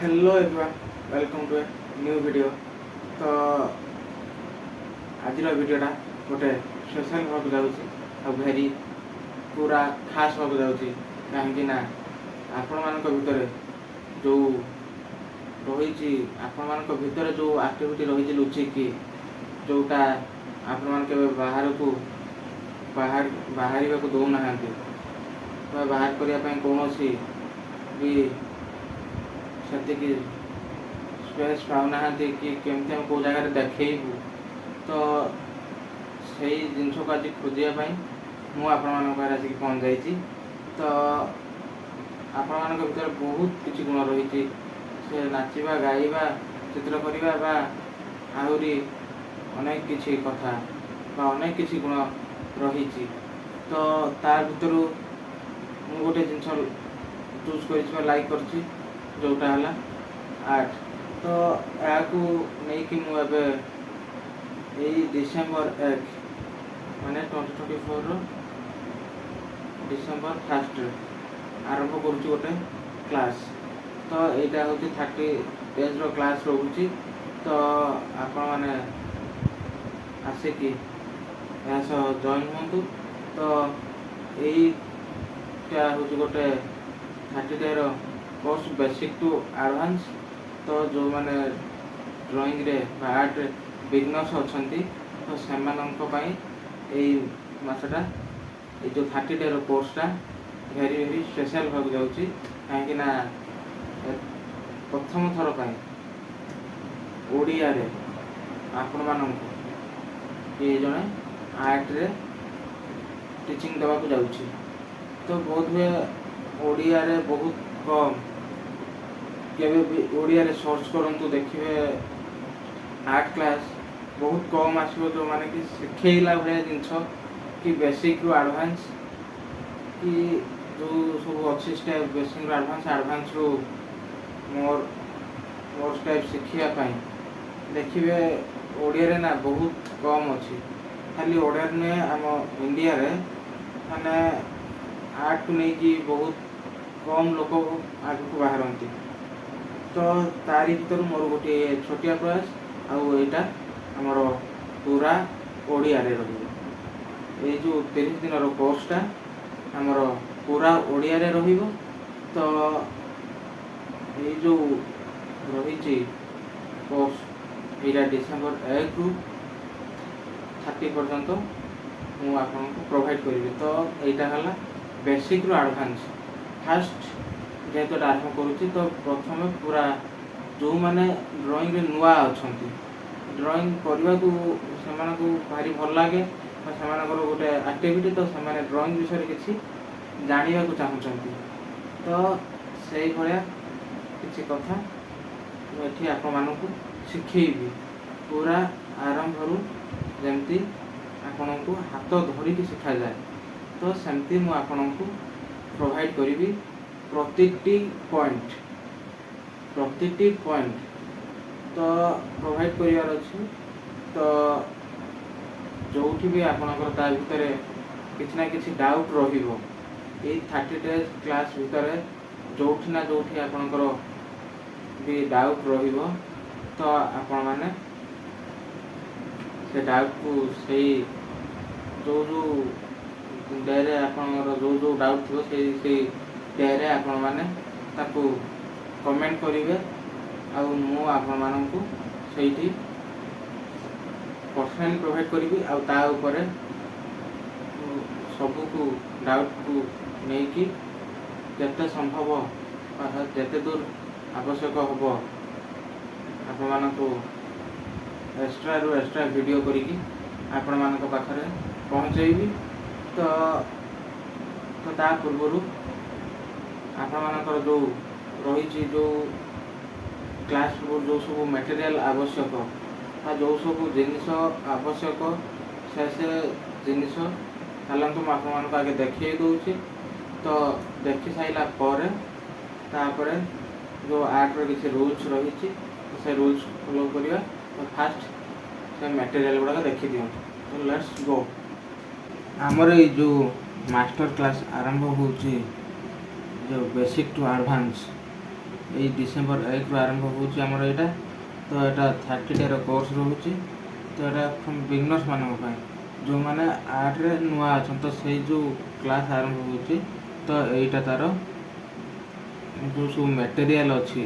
Hello everyone, welcome to a new video. ତ ଆଜିର ଭିଡ଼ିଓଟା ଗୋଟେ ସ୍ପେଶାଲ୍ ହେବାକୁ ଯାଉଛି ଆଉ ଭେରି ପୁରା ଖାସ୍ ହେବାକୁ ଯାଉଛି, କାହିଁକି ନା ଆପଣମାନଙ୍କ ଭିତରେ ଯେଉଁ ରହିଛି, ଆପଣମାନଙ୍କ ଭିତରେ ଯେଉଁ ଆକ୍ଟିଭିଟି ରହିଛି ଲୁଚିକି, ଯେଉଁଟା ଆପଣମାନେ କେବେ ବାହାରକୁ ବାହାରିବାକୁ ଦେଉନାହାନ୍ତି ବା ବାହାର କରିବା ପାଇଁ କୌଣସି ବି ସେତିକି ସ୍ପେସ୍ ପାଉନାହାନ୍ତି କି କେମିତି ଆମେ କେଉଁ ଜାଗାରେ ଦେଖେଇବୁ। ତ ସେଇ ଜିନିଷକୁ ଆଜି ଖୋଜିବା ପାଇଁ ମୁଁ ଆପଣମାନଙ୍କ ପାଖରେ ଆସିକି ପହଞ୍ଚି ଯାଇଛି। ତ ଆପଣମାନଙ୍କ ଭିତରେ ବହୁତ କିଛି ଗୁଣ ରହିଛି, ସେ ନାଚିବା, ଗାଇବା, ଚିତ୍ର କରିବା ବା ଆହୁରି ଅନେକ କିଛି କଥା ବା ଅନେକ କିଛି ଗୁଣ ରହିଛି। ତ ତା ଭିତରୁ ମୁଁ ଗୋଟେ ଜିନିଷ ଚୁଜ୍ କରିଛି ବା ଲାଇକ୍ କରିଛି, ଯେଉଁଟା ହେଲା ଆର୍ଟ। ତ ଏହାକୁ ନେଇକି ମୁଁ ଏବେ ଏଇ ଡିସେମ୍ବର 1, ମାନେ 2024ର ଡିସେମ୍ବର 1ରେ ଆରମ୍ଭ କରୁଛି ଗୋଟେ କ୍ଲାସ୍। ତ ଏଇଟା ହେଉଛି 30 ଡେଜ୍ର କ୍ଲାସ୍ ରହୁଛି। ତ ଆପଣମାନେ ଆସିକି ଏହା ସହ ଜଏନ୍ ହୁଅନ୍ତୁ। ତ ଏଇଟା ହେଉଛି ଗୋଟେ 30 ଡେର କୋର୍ସ, ବେସିକ୍ ଟୁ ଆଡ଼ଭାନ୍ସ। ତ ଯେଉଁମାନେ ଡ୍ରଇଂରେ ବା ଆର୍ଟରେ ବିଗନର୍ସ ଅଛନ୍ତି, ତ ସେମାନଙ୍କ ପାଇଁ ଏଇ ମାସଟା, ଏଇ ଯେଉଁ 30 ଡେର କୋର୍ସଟା ଭେରି ଭେରି ସ୍ପେଶାଲ୍ ହେବାକୁ ଯାଉଛି, କାହିଁକି ନା ପ୍ରଥମ ଥର ପାଇଁ ଓଡ଼ିଆରେ ଆପଣମାନଙ୍କୁ କିଏ ଜଣେ ଆର୍ଟରେ ଟିଚିଂ ଦେବାକୁ ଯାଉଛି। ତ ବୋଧହୁଏ ଓଡ଼ିଆରେ ବହୁତ କମ୍, କେବେ ବି ଓଡ଼ିଆରେ ସର୍ଚ୍ଚ କରନ୍ତୁ, ଦେଖିବେ ଆର୍ଟ କ୍ଲାସ୍ ବହୁତ କମ୍ ଆସିବ, ଯେଉଁମାନେ କି ଶିଖେଇଲା ଭଳିଆ ଜିନିଷ କି ବେସିକ୍ରୁ ଆଡ଼ଭାନ୍ସ କି ଯେଉଁ ସବୁ ଅଛି ଷ୍ଟେପ୍, ବେସିକ୍ରୁ ଆଡ଼ଭାନ୍ସ, ଆଡ଼ଭାନ୍ସରୁ ମୋର୍ ମୋର୍ ଷ୍ଟେପ୍ ଶିଖିବା ପାଇଁ ଦେଖିବେ ଓଡ଼ିଆରେ ନା ବହୁତ କମ୍ ଅଛି। ଖାଲି ଓଡ଼ିଆରେ ନୁହେଁ, ଆମ ଇଣ୍ଡିଆରେ ମାନେ ଆର୍ଟକୁ ନେଇକି ବହୁତ କମ୍ ଲୋକ ଆଗକୁ ବାହାରନ୍ତି। ତ ତାରି ଭିତରୁ ମୋର ଗୋଟିଏ ଛୋଟିଆ ପ୍ରୟାସ। ଆଉ ଏଇଟା ଆମର ପୁରା ଓଡ଼ିଆରେ ରହିବ। ଏଇ ଯେଉଁ 30 ଦିନର କୋର୍ସଟା ଆମର ପୁରା ଓଡ଼ିଆରେ ରହିବ। ତ ଏଇ ଯେଉଁ ରହିଛି କୋର୍ସ, ଏଇଟା ଡିସେମ୍ବର 1ରୁ 30 ପର୍ଯ୍ୟନ୍ତ ମୁଁ ଆପଣଙ୍କୁ ପ୍ରୋଭାଇଡ଼ କରିବି। ତ ଏଇଟା ହେଲା ବେସିକ୍ରୁ ଆଡ଼ଭାନ୍ସ। ଫାଷ୍ଟ ଯେହେତୁ ଏଇଟା ଆରମ୍ଭ କରୁଛି, ତ ପ୍ରଥମେ ପୁରା ଯେଉଁମାନେ ଡ୍ରଇଂରେ ନୂଆ ଅଛନ୍ତି, ଡ୍ରଇଂ କରିବାକୁ ସେମାନଙ୍କୁ ଭାରି ଭଲ ଲାଗେ ବା ସେମାନଙ୍କର ଗୋଟେ ଆକ୍ଟିଭିଟି, ତ ସେମାନେ ଡ୍ରଇଂ ବିଷୟରେ କିଛି ଜାଣିବାକୁ ଚାହୁଁଛନ୍ତି, ତ ସେଇଭଳିଆ କିଛି କଥା ମୁଁ ଏଠି ଆପଣମାନଙ୍କୁ ଶିଖେଇବି। ପୁରା ଆରମ୍ଭରୁ ଯେମିତି ଆପଣଙ୍କୁ ହାତ ଧରିକି ଶିଖାଯାଏ, ତ ସେମିତି ମୁଁ ଆପଣଙ୍କୁ ପ୍ରୋଭାଇଡ଼ କରିବି ପ୍ରତିଟି ପଏଣ୍ଟ, ପ୍ରତିଟି ପଏଣ୍ଟ ତ ପ୍ରୋଭାଇଡ଼ କରିବାର ଅଛି। ତ ଯେଉଁଠି ବି ଆପଣଙ୍କର ତା ଭିତରେ କିଛି ନା କିଛି ଡାଉଟ୍ ରହିବ, ଏଇ 30 ଡେଜ୍ କ୍ଲାସ୍ ଭିତରେ ଯେଉଁଠି ନା ଯେଉଁଠି ଆପଣଙ୍କର ବି ଡାଉଟ୍ ରହିବ, ତ ଆପଣମାନେ ସେ ଡାଉଟ୍କୁ ସେଇ ଯେଉଁ ଯେଉଁ ଡେରେ ଆପଣଙ୍କର ଯେଉଁ ଯେଉଁ ଡାଉଟ୍ ଥିବ, ସେଇ ସେଇ ଡେରେ ଆପଣମାନେ ତାକୁ କମେଣ୍ଟ କରିବେ ଆଉ ମୁଁ ଆପଣମାନଙ୍କୁ ସେଇଠି ପର୍ସନାଲି ପ୍ରୋଭାଇଡ଼ କରିବି। ଆଉ ତା ଉପରେ ସବୁକୁ ଡାଉଟ୍କୁ ନେଇକି ଯେତେ ସମ୍ଭବ ବା ଯେତେ ଦୂର ଆବଶ୍ୟକ ହେବ, ଆପଣମାନଙ୍କୁ ଏକ୍ସଟ୍ରାରୁ ଏକ୍ସଟ୍ରା ଭିଡ଼ିଓ କରିକି ଆପଣମାନଙ୍କ ପାଖରେ ପହଞ୍ଚେଇବି। ତ ତା ପୂର୍ବରୁ ଆପଣମାନଙ୍କର ଯେଉଁ ରହିଛି, ଯେଉଁ କ୍ଲାସ୍ ପୂର୍ବରୁ ଯେଉଁ ସବୁ ମେଟେରିଆଲ୍ ଆବଶ୍ୟକ ବା ଯେଉଁ ସବୁ ଜିନିଷ ଆବଶ୍ୟକ, ସେ ସେ ଜିନିଷ ଚାଲନ୍ତୁ ମୁଁ ଆପଣମାନଙ୍କୁ ଆଗେ ଦେଖେଇ ଦେଉଛି। ତ ଦେଖି ସାରିଲା ପରେ ତାପରେ ଯେଉଁ ଆର୍ଟର କିଛି ରୁଲ୍ସ ରହିଛି, ତ ସେ ରୁଲ୍ସ ଫଲୋ କରିବା। ତ ଫାଷ୍ଟ ସେ ମେଟେରିଆଲ୍ ଗୁଡ଼ାକ ଦେଖିଦିଅନ୍ତୁ। ତ let's go. ଆମର ଏଇ ଯେଉଁ ମାଷ୍ଟର କ୍ଲାସ୍ ଆରମ୍ଭ ହେଉଛି, ଯେଉଁ ବେସିକ୍ ଟୁ ଆଡ଼ଭାନ୍ସ ଏଇ ଡିସେମ୍ବର 1ରୁ ଆରମ୍ଭ ହେଉଛି ଆମର ଏଇଟା। ତ ଏଇଟା 30 ଡେର କୋର୍ସ ରହୁଛି। ତ ଏଇଟା ବିଗନର୍ସ ମାନଙ୍କ ପାଇଁ, ଯେଉଁମାନେ ଆର୍ଟରେ ନୂଆ ଅଛନ୍ତି। ତ ସେଇ ଯେଉଁ କ୍ଲାସ୍ ଆରମ୍ଭ ହେଉଛି, ତ ଏଇଟା ତା'ର ଯେଉଁ ସବୁ ମେଟେରିଆଲ୍ ଅଛି,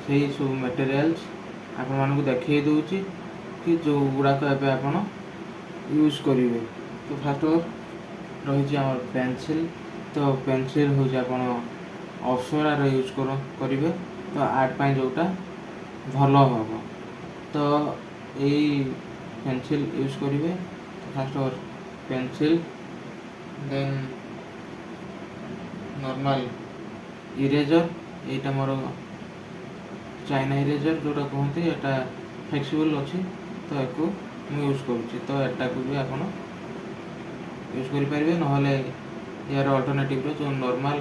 ସେଇ ସବୁ ମେଟେରିଆଲ୍ସ ଆପଣମାନଙ୍କୁ ଦେଖେଇ ଦେଉଛି କି ଯେଉଁ ଗୁଡ଼ାକ ଏବେ ଆପଣ ୟୁଜ୍ କରିବେ। ତ ଫାଷ୍ଟ ରହିଛି ଆମର ପେନସିଲ୍। ତ ପେନସିଲ୍ ହେଉଛି ଆପଣ ଅପ୍ସରାର ୟୁଜ୍ କରିବେ, ତ ଆର୍ଟ ପାଇଁ ଯେଉଁଟା ଭଲ ହେବ, ତ ଏଇ ପେନସିଲ୍ ୟୁଜ୍ କରିବେ। ଫାଷ୍ଟ ପେନସିଲ୍, ଦେନ୍ ନର୍ମାଲ ଇରେଜର୍। ଏଇଟା ମୋର ଚାଇନା ଇରେଜର୍ ଯେଉଁଟା କୁହନ୍ତି, ଏଇଟା ଫ୍ଲେକ୍ସିବୁଲ୍ ଅଛି, ତ ୟାକୁ ମୁଁ ୟୁଜ୍ କରୁଛି। ତ ଏଟାକୁ ବି ଆପଣ ୟୁଜ୍ କରିପାରିବେ, ନହେଲେ ୟାର ଅଲ୍ଟରନେଟିଭ୍ର ଯେଉଁ ନର୍ମାଲ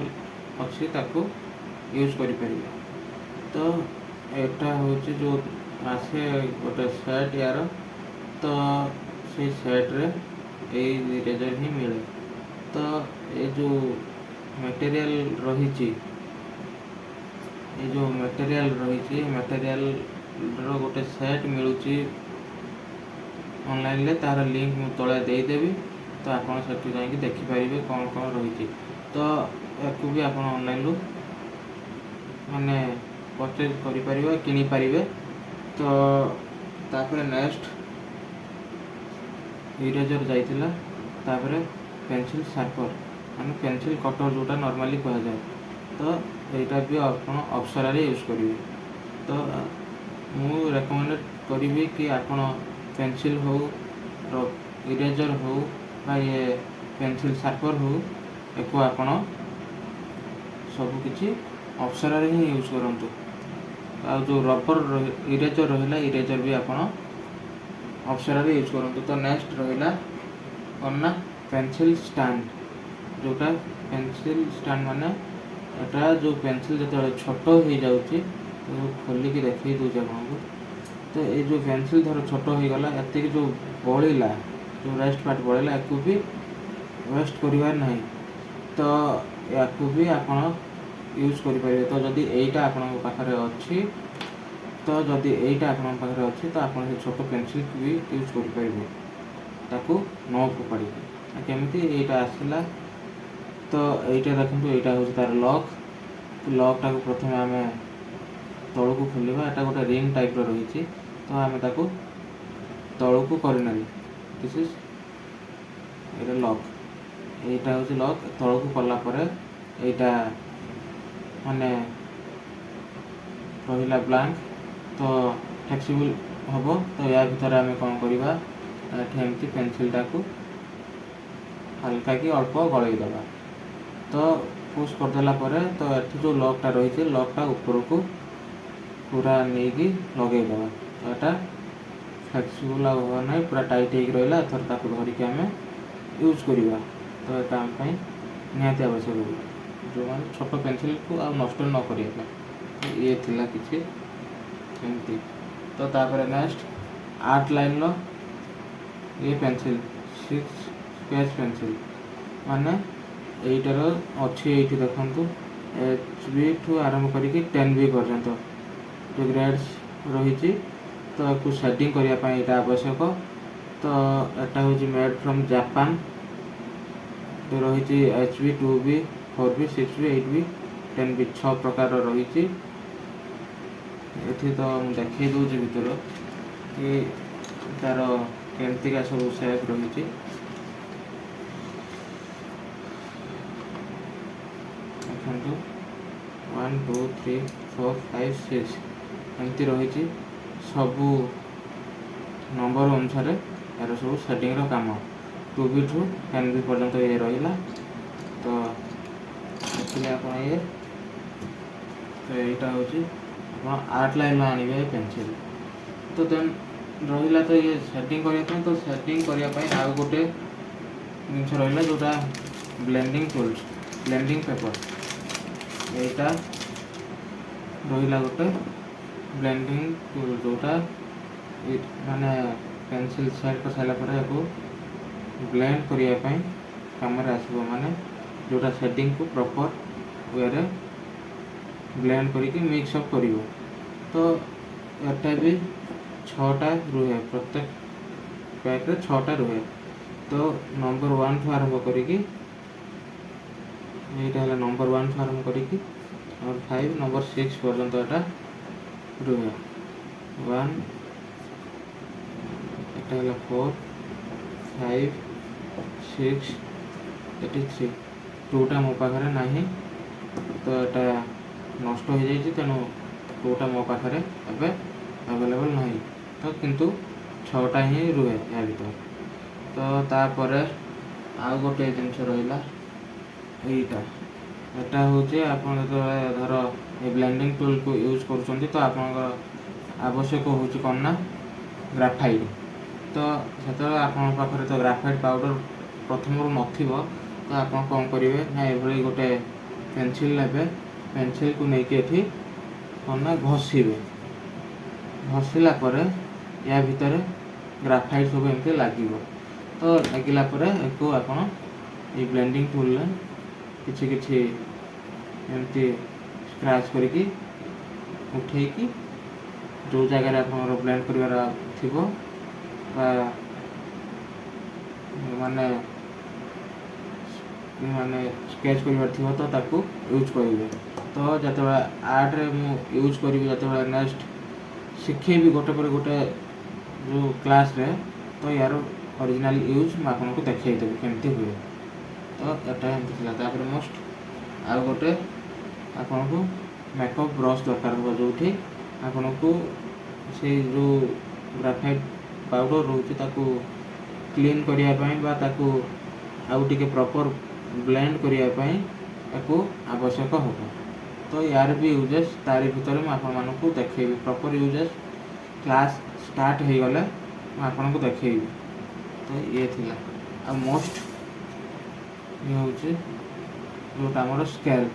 ଅଛି, ତାକୁ ୟୁଜ୍ କରିପାରିବେ। ତ ଏଟା ହେଉଛି ଯେଉଁ ଆସେ ଗୋଟେ ସେଟ୍ ୟାର, ତ ସେଇ ସେଟ୍ରେ ଏଇ ଇରେଜର୍ ହିଁ ମିଳେ। ତ ଏ ଯେଉଁ ମେଟେରିଆଲ୍ ରହିଛି, ଏ ଯେଉଁ ମେଟେରିଆଲ୍ ରହିଛି, ମେଟେରିଆଲ୍ର ଗୋଟେ ସେଟ୍ ମିଳୁଛି ଅନଲାଇନ୍ରେ। ତାର ଲିଙ୍କ୍ ମୁଁ ତଳେ ଦେଇଦେବି, ତ ଆପଣ ସେଠୁ ଯାଇକି ଦେଖିପାରିବେ କ'ଣ କ'ଣ ରହିଛି। ତ ୟାକୁ ବି ଆପଣ ଅନଲାଇନ୍ରୁ ମାନେ ପରଚେଜ୍ କରିପାରିବେ, କିଣିପାରିବେ। ତ ତାପରେ ନେକ୍ସଟ ଇରେଜର୍ ଯାଇଥିଲା। ତାପରେ ପେନସିଲ୍ ସାର୍ପର, ମାନେ ପେନସିଲ୍ କଟର୍ ଯେଉଁଟା ନର୍ମାଲି କୁହାଯାଏ। ତ ଏଇଟା ବି ଆପଣ ଅପ୍ସରାରେ ୟୁଜ୍ କରିବେ। ତ ମୁଁ ରେକମେଣ୍ଡ କରିବି କି ଆପଣ ପେନସିଲ୍ ହଉ, ଇରେଜର୍ ହଉ ବା ଇଏ ପେନସିଲ୍ ସାର୍ପର ହଉ, ୟାକୁ ଆପଣ ସବୁକିଛି ଅପ୍ସରାରେ ହିଁ ୟୁଜ୍ କରନ୍ତୁ। ଆଉ ଯେଉଁ ରବର ଇରେଜର୍ ରହିଲା, ଇରେଜର୍ ବି ଆପଣ ଅପ୍ସରାରେ ୟୁଜ୍ କରନ୍ତୁ। ତ ନେକ୍ସଟ ରହିଲା କ'ଣ ନା ପେନସିଲ୍ ଷ୍ଟାଣ୍ଡ। ଯେଉଁଟା ପେନସିଲ୍ ଷ୍ଟାଣ୍ଡ, ମାନେ ଏଟା ଯେଉଁ ପେନସିଲ୍ ଯେତେବେଳେ ଛୋଟ ହେଇଯାଉଛି, ମୁଁ ଖୋଲିକି ଦେଖେଇ ଦେଉଛି ଆପଣଙ୍କୁ। ତ ଏଇ ଯେଉଁ ପେନସିଲ୍ ଧର ଛୋଟ ହେଇଗଲା, ଏତିକି ଯେଉଁ ବଳିଲା, ଯେଉଁ ରେଷ୍ଟ ପାର୍ଟ ବଳିଲା, ୟାକୁ ବି ୱେଷ୍ଟ କରିବାର ନାହିଁ। ତ ୟାକୁ ବି ଆପଣ ୟୁଜ୍ କରିପାରିବେ। ତ ଯଦି ଏଇଟା ଆପଣଙ୍କ ପାଖରେ ଅଛି, ତ ଯଦି ଏଇଟା ଆପଣଙ୍କ ପାଖରେ ଅଛି, ତ ଆପଣ ସେ ଛୋଟ ପେନସିଲ୍କୁ ବି ୟୁଜ୍ କରିପାରିବେ ତାକୁ ନ ଫୋପାଡ଼ିକି। କେମିତି ଏଇଟା ଆସିଲା? ତ ଏଇଟା ଦେଖନ୍ତୁ, ଏଇଟା ହେଉଛି ତାର ଲକ୍। ଲକ୍ଟାକୁ ପ୍ରଥମେ ଆମେ ତଳକୁ ଖୋଲିବା। ଏଟା ଗୋଟେ ରିଙ୍ଗ ଟାଇପ୍ର ରହିଛି, ତ ଆମେ ତାକୁ ତଳକୁ କରିନେଲେ, this is ଏଇଟା ଲକ୍। ଏଇଟା ହେଉଛି ଲକ୍। ତଳକୁ କଲା ପରେ ଏଇଟା ମାନେ ରହିଲା ବ୍ଲାଙ୍କ, ତ ଫ୍ଲେକ୍ସିବୁଲ୍ ହେବ। ତ ୟା ଭିତରେ ଆମେ କ'ଣ କରିବା? ଏଠି ଏମିତି ପେନସିଲ୍ଟାକୁ ହାଲକା କି ଅଳ୍ପ ଗଳେଇ ଦେବା। ତ ପୁସ୍ କରିଦେଲା ପରେ, ତ ଏଠି ଯେଉଁ ଲକ୍ଟା ରହିଛି, ଲକ୍ଟା ଉପରକୁ ପୁରା ନେଇକି ଲଗେଇଦେବା। ତ ଏଟା ଫ୍ଲେକ୍ସିବୁଲ୍ ଆଉ ହେବ ନାହିଁ, ପୁରା ଟାଇଟ୍ ହେଇକି ରହିଲା। ଏଥର ତାକୁ ଧରିକି ଆମେ ୟୁଜ୍ କରିବା। ତ ଏଟା ଆମ ପାଇଁ ନିହାତି ଆବଶ୍ୟକ, ଯେଉଁମାନେ ଛୋଟ ପେନସିଲ୍କୁ ଆଉ ନଷ୍ଟ ନ କରିବା ପାଇଁ। ଇଏ ଥିଲା କିଛି ଏମିତି। ତ ତାପରେ ନେକ୍ସଟ ଆର୍ଟ ଲାଇନ୍ର ଇଏ ପେନସିଲ୍, 6 ସ୍କେଚ୍ ପେନସିଲ୍। ମାନେ ଏଇଟାର ଅଛି, ଏଇଠି ଦେଖନ୍ତୁ, HB ଠୁ ଆରମ୍ଭ କରିକି 10B ପର୍ଯ୍ୟନ୍ତ ଯେଉଁ ଗ୍ରେଡ଼୍ସ ରହିଛି। ତ ୟାକୁ ସେଡ଼ିଂ କରିବା ପାଇଁ ଏଇଟା ଆବଶ୍ୟକ। ତ ଏଟା ହେଉଛି ମେଡ୍ ଫ୍ରମ୍ ଜାପାନ। ରହିଛି HB, 2B, 4B, 6B, 8B, 10B, ଛଅ ପ୍ରକାରର ରହିଛି ଏଠି। ତ ମୁଁ ଦେଖେଇ ଦେଉଛି ଭିତର କି ତାର କେମିତିକା ସବୁ ସେପ୍ ରହିଛି। ଦେଖନ୍ତୁ, 1, 2, 3, 4, 5, 6 ଏମିତି ରହିଛି। ସବୁ ନମ୍ବର ଅନୁସାରେ ଏହାର ସବୁ ସେଟିଂର କାମ। 2B ଠୁ 10B ପର୍ଯ୍ୟନ୍ତ ଇଏ ରହିଲା। ତ ଦେଖିଲେ ଆପଣ ଇଏ। ତ ଏଇଟା ହେଉଛି ଆପଣ ଆର୍ଟ ଲାଇନ୍ର ଆଣିବେ ପେନସିଲ୍। ତ ଦେନ୍ ରହିଲା ତ ଇଏ ସେଟିଂ କରିବା ପାଇଁ। ତ ସେଟିଂ କରିବା ପାଇଁ ଆଉ ଗୋଟେ ଜିନିଷ ରହିଲା, ଯେଉଁଟା ବ୍ଲେଣ୍ଡିଂ ଟୁଲ୍ସ, ବ୍ଲେଣ୍ଡିଂ ପେପର୍। ଏଇଟା ରହିଲା ଗୋଟେ ବ୍ଲେଣ୍ଡିଂ ଟୁଲ୍, ଯେଉଁଟା ମାନେ ପେନସିଲ୍ ସେଟ୍ କରିସାରିଲା ପରେ ଏହାକୁ ବ୍ଲେଣ୍ଡ କରିବା ପାଇଁ କାମରେ ଆସିବ, ମାନେ ଯେଉଁଟା ସେଟିଂକୁ ପ୍ରପର୍ ୱେରେ ବ୍ଲେଣ୍ଡ କରିକି ମିକ୍ସ ଅପ୍ କରିବ। ତ ଏଟା ବି ଛଅଟା ରୁହେ, ପ୍ରତ୍ୟେକ ପ୍ୟାକ୍ରେ ଛଅଟା ରୁହେ। ତ ନମ୍ବର ୱାନ୍ଠୁ ଆରମ୍ଭ କରିକି, ଏଇଟା ହେଲା ନମ୍ବର ୱାନ୍ଠୁ ଆରମ୍ଭ କରିକି ନମ୍ବର 5, ନମ୍ବର 6 ପର୍ଯ୍ୟନ୍ତ ଏଟା ରୁହେ। ୱାନ୍, ଏଟା ହେଲା 4, 5, 6, ଏଠି 3। ଟୁଟା ମୋ ପାଖରେ ନାହିଁ, ତ ଏଟା ନଷ୍ଟ ହୋଇଯାଇଛି, ତେଣୁ ଟୁଟା ମୋ ପାଖରେ ଏବେ ଆଭେଲେବଲ୍ ନାହିଁ। ତ କିନ୍ତୁ ଛଅଟା ହିଁ ରୁହେ ୟା ଭିତରେ। ତ ତାପରେ ଆଉ ଗୋଟେ ଜିନିଷ ରହିଲା ଏଇଟା। ଏଟା ହେଉଛି, ଆପଣ ଯେତେବେଳେ ଧର ଏ ବ୍ଲେଣ୍ଡିଂ ଟୁଲ୍କୁ ୟୁଜ୍ କରୁଛନ୍ତି, ତ ଆପଣଙ୍କର ଆବଶ୍ୟକ ହେଉଛି କ'ଣ ନା ଗ୍ରାଫାଇଟ୍। ତ ସେତେବେଳେ ଆପଣଙ୍କ ପାଖରେ ତ ଗ୍ରାଫାଇଟ୍ ପାଉଡ଼ର ପ୍ରଥମରୁ ନଥିବ, ତ ଆପଣ କ'ଣ କରିବେ ନା ଏଭଳି ଗୋଟେ ପେନସିଲ୍ ନେବେ। ପେନସିଲ୍କୁ ନେଇକି ଏଠି କ'ଣ ନା ଘଷିବେ। ଘଷିଲା ପରେ ୟା ଭିତରେ ଗ୍ରାଫାଇଟ୍ ସବୁ ଏମିତି ଲାଗିବ। ତ ଲାଗିଲା ପରେ ଏକୁ ଆପଣ ଏଇ ବ୍ଲେଣ୍ଡିଂ ଟୁଲ୍ରେ କିଛି କିଛି ଏମିତି ସ୍କ୍ରାଚ୍ କରିକି ଉଠେଇକି ଯେଉଁ ଜାଗାରେ ଆପଣଙ୍କର ବ୍ଲେଣ୍ଡ କରିବାର ଥିବ ବା ମାନେ ମାନେ ସ୍କେଚ୍ କରିବାର ଥିବ, ତ ତାକୁ ୟୁଜ୍ କରିବେ। ତ ଯେତେବେଳେ ଆର୍ଟରେ ମୁଁ ୟୁଜ୍ କରିବି, ଯେତେବେଳେ ନେକ୍ସଟ ଶିଖେଇବି ଗୋଟେ ପରେ ଗୋଟେ ଯେଉଁ କ୍ଲାସ୍ରେ, ତ ୟାର ଅରିଜିନାଲ୍ ୟୁଜ୍ ମୁଁ ଆପଣଙ୍କୁ ଦେଖେଇଦେବି କେମିତି ହୁଏ। ତ ଏଟା ଏମିତି ଥିଲା। ତାପରେ ମୋଷ୍ଟ ଆଉ ଗୋଟେ ଆପଣଙ୍କୁ ମେକଅପ୍ ବ୍ରସ୍ ଦରକାର ହେବ, ଯେଉଁଠି ଆପଣଙ୍କୁ ସେଇ ଯେଉଁ ଗ୍ରାଫାଇଟ୍ ପାଉଡ଼ର ରହୁଛି, ତାକୁ କ୍ଲିନ୍ କରିବା ପାଇଁ ବା ତାକୁ ଆଉ ଟିକେ ପ୍ରପର୍ ବ୍ଲେଣ୍ଡ କରିବା ପାଇଁ ତାକୁ ଆବଶ୍ୟକ ହେବ। ତ ୟାର ବି ୟୁଜେସ୍ ତାରି ଭିତରେ ମୁଁ ଆପଣମାନଙ୍କୁ ଦେଖେଇବି। ପ୍ରପର୍ ୟୁଜେସ୍ କ୍ଲାସ୍ ଷ୍ଟାର୍ଟ ହେଇଗଲେ ମୁଁ ଆପଣଙ୍କୁ ଦେଖେଇବି। ତ ଇଏ ଥିଲା। ଆଉ ମୋଷ୍ଟ ଇଏ ହେଉଛି ଯେଉଁଟା ଆମର ସ୍କେଲ୍।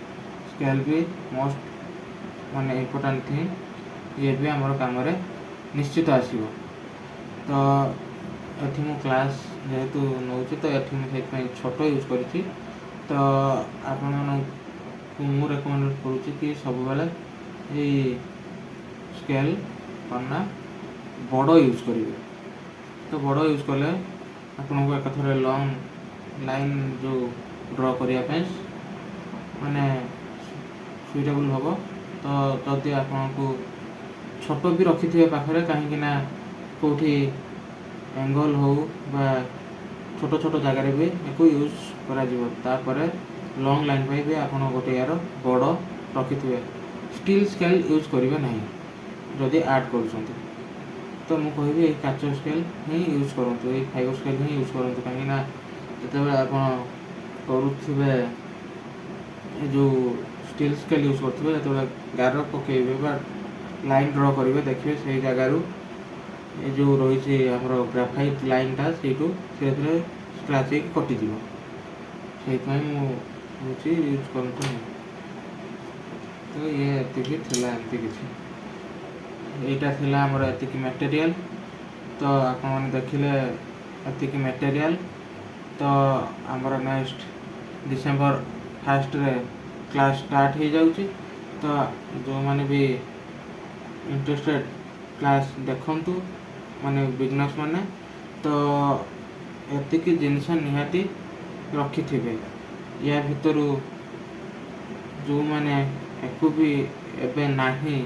ସ୍କେଲ୍ ବି ମୋଷ୍ଟ ମାନେ ଇମ୍ପୋର୍ଟାଣ୍ଟ ଥିଙ୍ଗ। ଇଏ ବି ଆମର କାମରେ ନିଶ୍ଚିତ ଆସିବ। ତ ଏଠି ମୁଁ କ୍ଲାସ୍ ଯେହେତୁ ନେଉଛି, ତ ଏଠି ମୁଁ ସେଇଥିପାଇଁ ଛୋଟ ୟୁଜ୍ କରିଛି। ତ ଆପଣମାନଙ୍କୁ ମୁଁ ରେକମେଣ୍ଡ କରୁଛି କି ସବୁବେଳେ ଏଇ ସ୍କେଲ୍ କ'ଣ ନା ବଡ଼ ୟୁଜ୍ କରିବେ। ତ ବଡ଼ ୟୁଜ୍ କଲେ ଆପଣଙ୍କୁ ଏକାଥରେ ଲଙ୍ଗ୍ ଲାଇନ୍ ଯେଉଁ ଡ୍ର କରିବା ପାଇଁ ମାନେ ସୁଇଟେବୁଲ୍ ହେବ। ତ ଯଦି ଆପଣଙ୍କୁ ଛୋଟ ବି ରଖିଥିବେ ପାଖରେ, କାହିଁକି ନା କେଉଁଠି ଏଙ୍ଗଲ୍ ହଉ ବା ଛୋଟ ଛୋଟ ଜାଗାରେ ବି ୟାକୁ ୟୁଜ୍ କରାଯିବ। ତାପରେ ଲଙ୍ଗ୍ ଲାଇନ୍ ପାଇଁ ବି ଆପଣ ଗୋଟେ ୟାର ବଡ଼ ରଖିଥିବେ। ଷ୍ଟିଲ୍ ସ୍କେଲ୍ ୟୁଜ୍ କରିବେ ନାହିଁ ଯଦି ଆର୍ଟ କରୁଛନ୍ତି। ତ ମୁଁ କହିବି ଏଇ କାଚ ସ୍କେଲ୍ ହିଁ ୟୁଜ୍ କରନ୍ତୁ, ଏଇ ଫାଇବର ସ୍କେଲ୍ ହିଁ ୟୁଜ୍ କରନ୍ତୁ, କାହିଁକିନା ଯେତେବେଳେ ଆପଣ କରୁଥିବେ, ଏ ଯେଉଁ ଷ୍ଟିଲ୍ ସ୍କେଲ୍ ୟୁଜ୍ କରୁଥିବେ, ଯେତେବେଳେ ଗାର ପକାଇବେ ବା ଲାଇନ୍ ଡ୍ର କରିବେ, ଦେଖିବେ ସେଇ ଜାଗାରୁ ଏ ଯେଉଁ ରହିଛି ଆମର ଗ୍ରାଫାଇଟ୍ ଲାଇନ୍ଟା, ସେଇଠୁ ଧୀରେ ଧୀରେ ସ୍କ୍ରାଚ୍ ହେଇକି କଟିଯିବ। ସେଇଥିପାଇଁ ମୁଁ କହୁଛି ୟୁଜ୍ କରନ୍ତୁ ନାହିଁ। ତ ଇଏ ଏତିକି ଥିଲା, ଏମିତି କିଛି ଏଇଟା ଥିଲା ଆମର ଏତିକି ମ୍ୟାଟେରିଆଲ୍। ତ ଆପଣମାନେ ଦେଖିଲେ ଏତିକି ମ୍ୟାଟେରିଆଲ୍। ତ ଆମର ନେକ୍ସଟ ଡିସେମ୍ବର 1ରେ କ୍ଲାସ୍ ଷ୍ଟାର୍ଟ ହେଇଯାଉଛି। ତ ଯେଉଁମାନେ ବି ଇଣ୍ଟରେଷ୍ଟେଡ଼, କ୍ଲାସ୍ ଦେଖନ୍ତୁ, ମାନେ ବିଗନର୍ସ ମାନେ ତ ଏତିକି ଜିନିଷ ନିହାତି ରଖିଥିବେ। ୟା ଭିତରୁ ଯେଉଁମାନେ ୟାକୁ ବି ଏବେ ନାହିଁ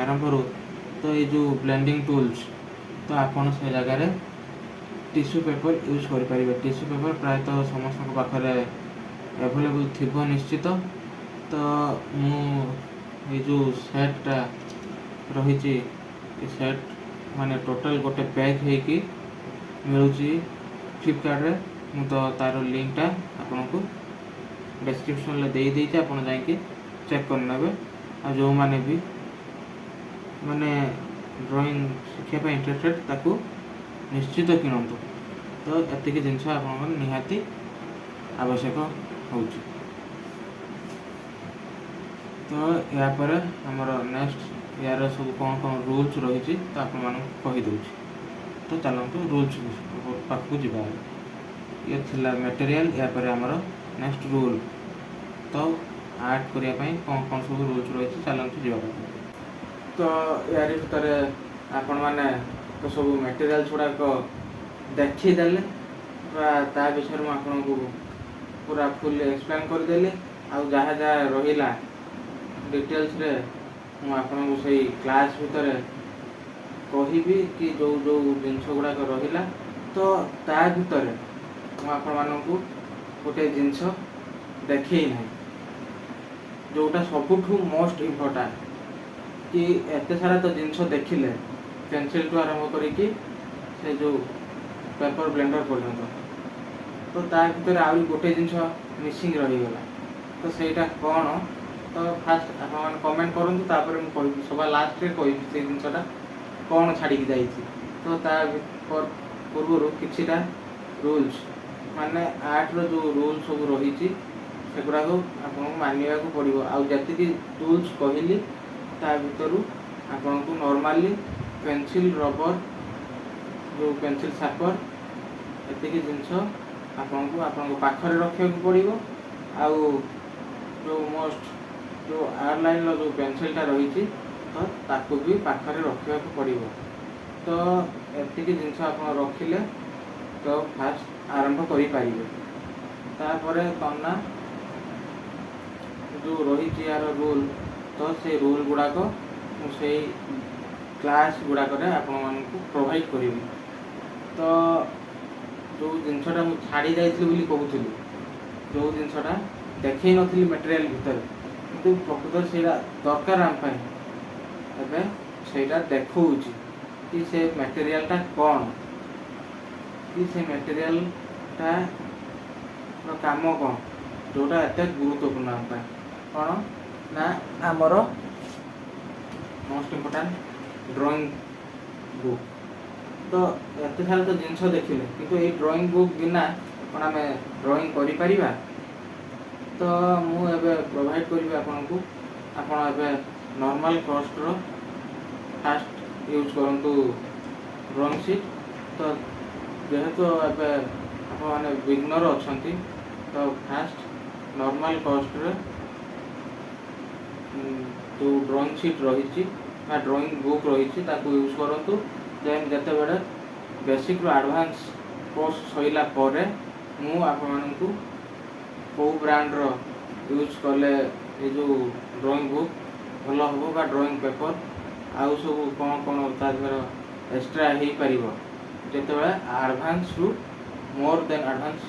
ଆରମ୍ଭରୁ, ତ ଏଇ ଯେଉଁ ବ୍ଲେଣ୍ଡିଂ ଟୁଲ୍ସ, ତ ଆପଣ ସେ ଜାଗାରେ ଟିସୁ ପେପର୍ ୟୁଜ୍ କରିପାରିବେ। ଟିସୁ ପେପର୍ ପ୍ରାୟତଃ ସମସ୍ତଙ୍କ ପାଖରେ ଆଭେଲେବୁଲ୍ ଥିବ ନିଶ୍ଚିତ। ତ ମୁଁ ଏଇ ଯେଉଁ ସେଟ୍ଟା ରହିଛି, ଏ ସେଟ୍ ମାନେ ଟୋଟାଲ୍ ଗୋଟେ ପ୍ୟାକ୍ ହେଇକି ମିଳୁଛି ଫ୍ଲିପକାର୍ଟରେ। ମୁଁ ତ ତା'ର ଲିଙ୍କଟା ଆପଣଙ୍କୁ ଡେସ୍କ୍ରିପସନ୍ରେ ଦେଇଦେଇଛି, ଆପଣ ଯାଇକି ଚେକ୍ କରିନେବେ। ଆଉ ଯେଉଁମାନେ ବି ମାନେ ଡ୍ରଇଂ ଶିଖିବା ପାଇଁ ଇଣ୍ଟରେଷ୍ଟେଡ଼, ତାକୁ ନିଶ୍ଚିତ କିଣନ୍ତୁ। ତ ଏତିକି ଜିନିଷ ଆପଣଙ୍କର ନିହାତି ଆବଶ୍ୟକ ହେଉଛି। ତ ଏହାପରେ ଆମର ନେକ୍ସଟ ୟାର ସବୁ କ'ଣ କ'ଣ ରୁଲ୍ସ ରହିଛି, ତ ଆପଣମାନଙ୍କୁ କହିଦେଉଛି। ତ ଚାଲନ୍ତୁ ରୁଲ୍ସ ପାଖକୁ ଯିବା। ଇଏ ଥିଲା ମେଟେରିଆଲ୍। ଏହାପରେ ଆମର ନେକ୍ସଟ ରୁଲ୍। ତ ଆର୍ଟ କରିବା ପାଇଁ କ'ଣ କ'ଣ ସବୁ ରୁଲ୍ସ ରହିଛି, ଚାଲନ୍ତୁ ଯିବା। ତ ୟାରି ଭିତରେ ଆପଣମାନେ ତ ସବୁ ମେଟେରିଆଲ୍ସ ଗୁଡ଼ାକ ଦେଖିଦେଲେ ବା ତା ବିଷୟରେ ମୁଁ ଆପଣଙ୍କୁ ପୁରା ଫୁଲ୍ ଏକ୍ସପ୍ଲେନ୍ କରିଦେଲି। ଆଉ ଯାହା ଯାହା ରହିଲା ଡିଟେଲ୍ସରେ ମୁଁ ଆପଣଙ୍କୁ ସେଇ କ୍ଲାସ୍ ଭିତରେ କହିବି କି ଯେଉଁ ଯେଉଁ ଜିନିଷ ଗୁଡ଼ାକ ରହିଲା। ତ ତା ଭିତରେ ମୁଁ ଆପଣମାନଙ୍କୁ ଗୋଟେ ଜିନିଷ ଦେଖେଇ ନାହିଁ, ଯେଉଁଟା ସବୁଠୁ ମୋଷ୍ଟ ଇମ୍ପୋର୍ଟାଣ୍ଟ, କି ଏତେ ସାରା ତ ଜିନିଷ ଦେଖିଲେ, ପେନସିଲ୍ଠୁ ଆରମ୍ଭ କରିକି ସେ ଯେଉଁ ପେପର ବ୍ଲେଣ୍ଡର ପର୍ଯ୍ୟନ୍ତ। ତ ତା ଭିତରେ ଆହୁରି ଗୋଟେ ଜିନିଷ ମିସିଂ ରହିଗଲା। ତ ସେଇଟା କ'ଣ? ତ ଫାଷ୍ଟ ଆପଣମାନେ କମେଣ୍ଟ କରନ୍ତୁ, ତାପରେ ମୁଁ କହିବି। ସବା ଲାଷ୍ଟରେ କହିବି ସେଇ ଜିନିଷଟା କ'ଣ ଛାଡ଼ିକି ଯାଇଛି। ତ ତା ପୂର୍ବରୁ କିଛିଟା ରୁଲ୍ସ, ମାନେ ଆର୍ଟର ଯେଉଁ ରୁଲ୍ ସବୁ ରହିଛି, ସେଗୁଡ଼ାକୁ ଆପଣଙ୍କୁ ମାନିବାକୁ ପଡ଼ିବ। ଆଉ ଯେତିକି ଟୁଲ୍ସ କହିଲି, ତା ଭିତରୁ ଆପଣଙ୍କୁ ନର୍ମାଲି ପେନସିଲ୍, ରବର, ଯେଉଁ ପେନସିଲ୍ ସାର୍ପନର, ଏତିକି ଜିନିଷ ଆପଣଙ୍କୁ ଆପଣଙ୍କ ପାଖରେ ରଖିବାକୁ ପଡ଼ିବ। ଆଉ ଯେଉଁ ମୋଷ୍ଟ ଯେଉଁ ଆର୍ଟ ଲାଇନ୍ର ଯେଉଁ ପେନସିଲ୍ଟା ରହିଛି, ତ ତାକୁ ବି ପାଖରେ ରଖିବାକୁ ପଡ଼ିବ। ତ ଏତିକି ଜିନିଷ ଆପଣ ରଖିଲେ ତ ଫାଷ୍ଟ ଆରମ୍ଭ କରିପାରିବେ। ତାପରେ ତନା ଯେଉଁ ରହିଛି ୟାର ରୁଲ୍, ତ ସେଇ ରୁଲ୍ ଗୁଡ଼ାକ ମୁଁ ସେଇ କ୍ଲାସ୍ ଗୁଡ଼ାକରେ ଆପଣମାନଙ୍କୁ ପ୍ରୋଭାଇଡ଼ କରିବି। ତ ଯେଉଁ ଜିନିଷଟା ମୁଁ ଛାଡ଼ି ଯାଇଥିଲି ବୋଲି କହୁଥିଲି, ଯେଉଁ ଜିନିଷଟା ଦେଖେଇ ନଥିଲି ମେଟେରିଆଲ୍ ଭିତରେ, କିନ୍ତୁ ପ୍ରକୃତରେ ସେଇଟା ଦରକାର ଆମ ପାଇଁ, ଏବେ ସେଇଟା ଦେଖଉଛି କି ସେ ମେଟେରିଆଲଟା କ'ଣ, କି ସେ ମେଟେରିଆଲଟା କାମ କ'ଣ, ଯେଉଁଟା ଏତେ ଗୁରୁତ୍ୱପୂର୍ଣ୍ଣ ଆମ ପାଇଁ। କ'ଣ ନା ଆମର ମୋଷ୍ଟ ଇମ୍ପୋର୍ଟାଣ୍ଟ ଡ୍ରଇଂ ବୁକ୍। ତ ଏତେ ସାରା ତ ଜିନିଷ ଦେଖିଲେ, କିନ୍ତୁ ଏଇ ଡ୍ରଇଂ ବୁକ୍ ବିନା କ'ଣ ଆମେ ଡ୍ରଇଂ କରିପାରିବା? ତ ମୁଁ ଏବେ ପ୍ରୋଭାଇଡ଼ କରିବି ଆପଣଙ୍କୁ। ଆପଣ ଏବେ ନର୍ମାଲ କଷ୍ଟର ଫାଷ୍ଟ ୟୁଜ୍ କରନ୍ତୁ ଡ୍ରଇଂ ସିଟ୍। ତ ଯେହେତୁ ଏବେ ଆପଣମାନେ ବିଗନର୍ ଅଛନ୍ତି, ତ ଫାଷ୍ଟ ନର୍ମାଲ କଷ୍ଟରେ ଯେଉଁ ଡ୍ରଇଂ ସିଟ୍ ରହିଛି ବା ଡ୍ରଇଂ ବୁକ୍ ରହିଛି, ତାକୁ ୟୁଜ୍ କରନ୍ତୁ। ଦେନ୍ ଯେତେବେଳେ ବେସିକ୍ରୁ ଆଡ଼ଭାନ୍ସ କୋର୍ସ ସରିଲା ପରେ ମୁଁ ଆପଣମାନଙ୍କୁ କେଉଁ ବ୍ରାଣ୍ଡର ୟୁଜ୍ କଲେ ଏ ଯେଉଁ ଡ୍ରଇଂ ବୁକ୍ ଭଲ ହେବ ବା ଡ୍ରଇଂ ପେପର୍ ଆଉ ସବୁ କ'ଣ କ'ଣ ତା ଦେହରେ ଏକ୍ସଟ୍ରା ହେଇପାରିବ, ଯେତେବେଳେ ଆଡ଼ଭାନ୍ସରୁ ମୋର୍ ଦେନ୍ ଆଡ଼ଭାନ୍ସ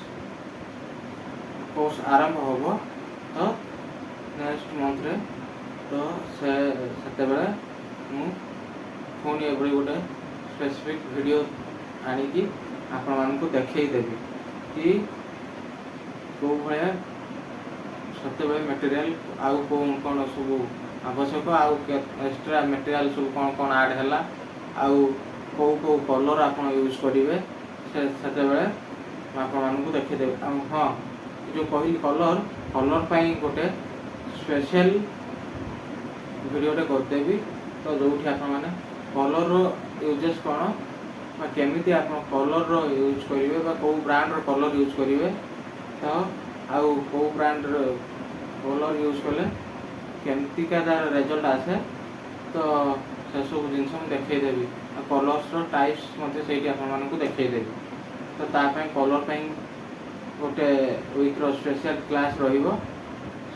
କୋର୍ସ ଆରମ୍ଭ ହେବ, ତ ନେକ୍ସଟ ମନ୍ଥରେ, ତ ସେ ସେତେବେଳେ ମୁଁ ପୁଣି ଏଭଳି ଗୋଟେ ସ୍ପେସିଫିକ୍ ଭିଡ଼ିଓ ଆଣିକି ଆପଣମାନଙ୍କୁ ଦେଖେଇଦେବି କି କେଉଁ ଭଳିଆ ସେତେବେଳେ ମେଟେରିଆଲ୍ ଆଉ କେଉଁ କ'ଣ ସବୁ ଆବଶ୍ୟକ, ଆଉ ଏକ୍ସଟ୍ରା ମେଟେରିଆଲ୍ ସବୁ କ'ଣ କ'ଣ ଆଡ଼୍ ହେଲା, ଆଉ କେଉଁ କେଉଁ କଲର୍ ଆପଣ ୟୁଜ୍ କରିବେ, ସେ ସେତେବେଳେ ମୁଁ ଆପଣମାନଙ୍କୁ ଦେଖେଇଦେବି। ଆଉ ହଁ, ଯେଉଁ କହିଲି କଲର୍, କଲର୍ ପାଇଁ ଗୋଟେ ସ୍ପେଶିଆଲ୍ ଭିଡ଼ିଓଟେ କରିଦେବି। ତ ଯେଉଁଠି ଆପଣମାନେ କଲର୍ର ୟୁଜେସ୍ କ'ଣ ବା କେମିତି ଆପଣ କଲର୍ର ୟୁଜ୍ କରିବେ ବା କେଉଁ ବ୍ରାଣ୍ଡର କଲର୍ ୟୁଜ୍ କରିବେ, ତ ଆଉ କେଉଁ ବ୍ରାଣ୍ଡର କଲର୍ ୟୁଜ୍ କଲେ କେମିତିକା ତାର ରେଜଲ୍ଟ ଆସେ, ତ ସେସବୁ ଜିନିଷ ମୁଁ ଦେଖେଇଦେବି। ଆଉ କଲର୍ସର ଟାଇପ୍ସ ମଧ୍ୟ ସେଇଠି ଆପଣମାନଙ୍କୁ ଦେଖେଇଦେବି। ତ ତା ପାଇଁ କଲର୍ ପାଇଁ ଗୋଟେ ୱିକ୍ର ସ୍ପେଶିଆଲ୍ କ୍ଲାସ୍ ରହିବ।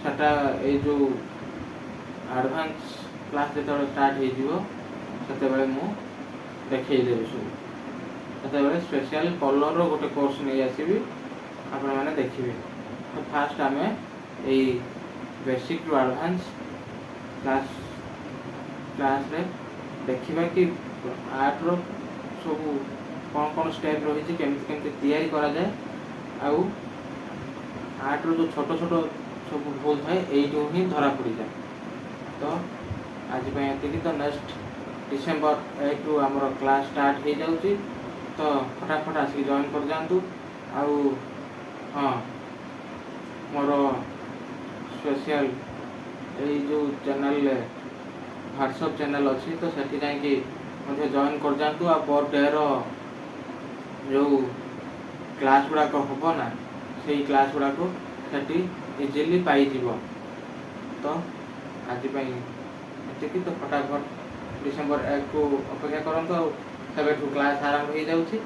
ସେଟା ଏଇ ଯେଉଁ ଆଡ଼ଭାନ୍ସ କ୍ଲାସ୍ ଯେତେବେଳେ ଷ୍ଟାର୍ଟ ହେଇଯିବ, ସେତେବେଳେ ମୁଁ ଦେଖେଇଦେବି ସବୁ। ସେତେବେଳେ ସ୍ପେଶିଆଲ୍ କଲର୍ର ଗୋଟେ କୋର୍ସ ନେଇ ଆସିବି, ଆପଣମାନେ ଦେଖିବେ। ତ ଫାଷ୍ଟ ଆମେ ଏଇ ବେସିକ୍ରୁ ଆଡ଼ଭାନ୍ସ କ୍ଲାସ୍ରେ ଦେଖିବା କି ଆର୍ଟର ସବୁ କ'ଣ କ'ଣ ଷ୍ଟେପ୍ ରହିଛି, କେମିତି କେମିତି ତିଆରି କରାଯାଏ, ଆଉ ଆର୍ଟର ଯେଉଁ ଛୋଟ ଛୋଟ ସବୁ ଭୁଲ ଥାଏ, ଏଇଠୁ ହିଁ ଧରା ପଡ଼ିଯାଏ। ତ ଆଜି ପାଇଁ ଏତିକି। ତ ନେକ୍ସଟ ଡିସେମ୍ବର 1ରୁ ଆମର କ୍ଲାସ୍ ଷ୍ଟାର୍ଟ ହେଇଯାଉଛି। ତ ଫଟାଫଟ ଆସିକି ଜଏନ୍ କରିଯାଆନ୍ତୁ। ଆଉ ହଁ, ମୋର ସ୍ପେଶିଆଲ ଏଇ ଯେଉଁ ଚ୍ୟାନେଲରେ ହ୍ୱାଟ୍ସଅପ୍ ଚ୍ୟାନେଲ୍ ଅଛି, ତ ସେଠି ଯାଇକି ମଧ୍ୟ ଜଏନ୍ କରିଯାଆନ୍ତୁ। ଆଉ ପର୍ ଡେର ଯେଉଁ କ୍ଲାସ୍ ଗୁଡ଼ାକ ହେବ ନା, ସେଇ କ୍ଲାସ୍ ଗୁଡ଼ାକ ସେଠି ଇଜିଲି ପାଇଯିବ। ତ ଆଜି ପାଇଁ ଏତିକି। ତ ଫଟାଫଟ ଡିସେମ୍ବର 1କୁ ଅପେକ୍ଷା କରନ୍ତୁ, ଆଉ ସେବେଠୁ କ୍ଲାସ୍ ଆରମ୍ଭ ହେଇଯାଉଛି।